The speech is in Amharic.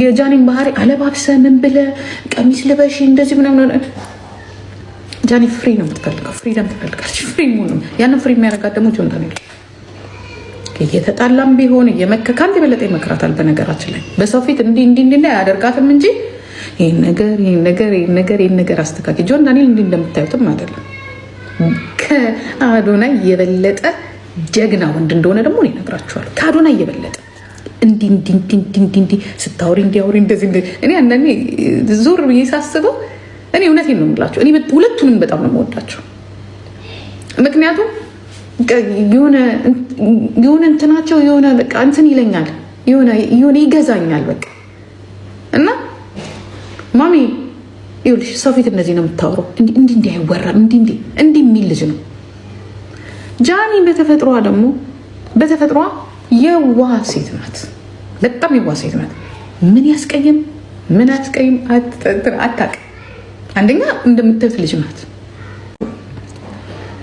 የጃኒን ባህሪ አለባብሰ ምን ብለ ቀሚስ ልበሽ እንደዚህ ምናምን፣ ጃኒ free ነው የምትፈልገው፣ freedom ትፈልጋለች። Free መሆን፣ ያንን free የሚያደርጋት ደግሞ ጆን ዳንኤል። እየተጣላም ቢሆን ከአንድ የበለጠ ይመክራታል። በነገራችን ላይ በሰው ፊት እንዲህ እንዲህ እንዲህ አያደርጋትም እንጂ ይህን ነገር፣ ይህን ነገር፣ ይህን ነገር፣ ይህን ነገር አስተካክል። ጆን ዳንኤል እንዲህ እንደምታዩትም አይደለም። ከአዶናይ የበለጠ ጀግና ወንድ እንደሆነ ደግሞ እኔ እነግራችኋለሁ። ከአዶናይ የበለጠ እንዲህ እንዲህ እንዲህ እንዲህ እንዲህ ስታወሪ እንዲያወሪ እንደዚህ። እኔ አንዳንዴ ዞር ብዬ ሳስበው፣ እኔ እውነቴን ነው የምላቸው። እኔ ሁለቱንም በጣም ነው የምወዳቸው። ምክንያቱም የሆነ እንትናቸው የሆነ በቃ እንትን ይለኛል፣ የሆነ ይገዛኛል በቃ። እና ማሚ ይኸውልሽ፣ ሰው ፊት እንደዚህ ነው የምታወራው፣ እንዲህ እንዲህ አይወራም፣ እንዲህ እንዲህ እንዲህ የሚል ልጅ ነው። ጃኒ በተፈጥሯ ደግሞ በተፈጥሯ የዋህ ሴት ናት። በጣም የዋህ ሴት ናት። ምን ያስቀይም ምን አያስቀይም አታውቅም። አንደኛ እንደምታዩት ልጅ ናት።